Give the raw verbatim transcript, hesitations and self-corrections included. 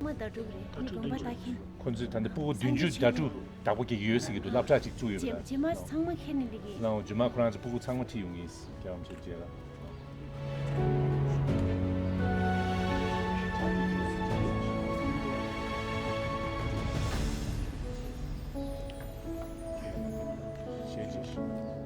ཟླ་དྲུག་རེད། ཨ་ནི་དགོན་པ་ད་མཁན། ཁོ་ཚོས་ད་ལྟ་སྤུ་གུ་བདུན་ཅུ་ཟླ་དྲུག་བདག་པོ་རྒྱག་གི་ཡོད་ཟེར་གྱི་འདུག་སློབ་གྲྭ་གཅིག་བཙུགས་ཡོད་རེད། རྗེས་མ་ཚང་མ་ཁྱེར་ནས་འགྲིག་གི། ལའོ་རྗེས་མ་ཁོ་རང་ཚོ་སྤུ་གུ་ཚང་མ་ཁྲིད་ཡོང་གི་ཡིན། རྒྱལ་བ་རིན་པོ་ཆེ་རྗེས་ལ། ཞེས་བྱས།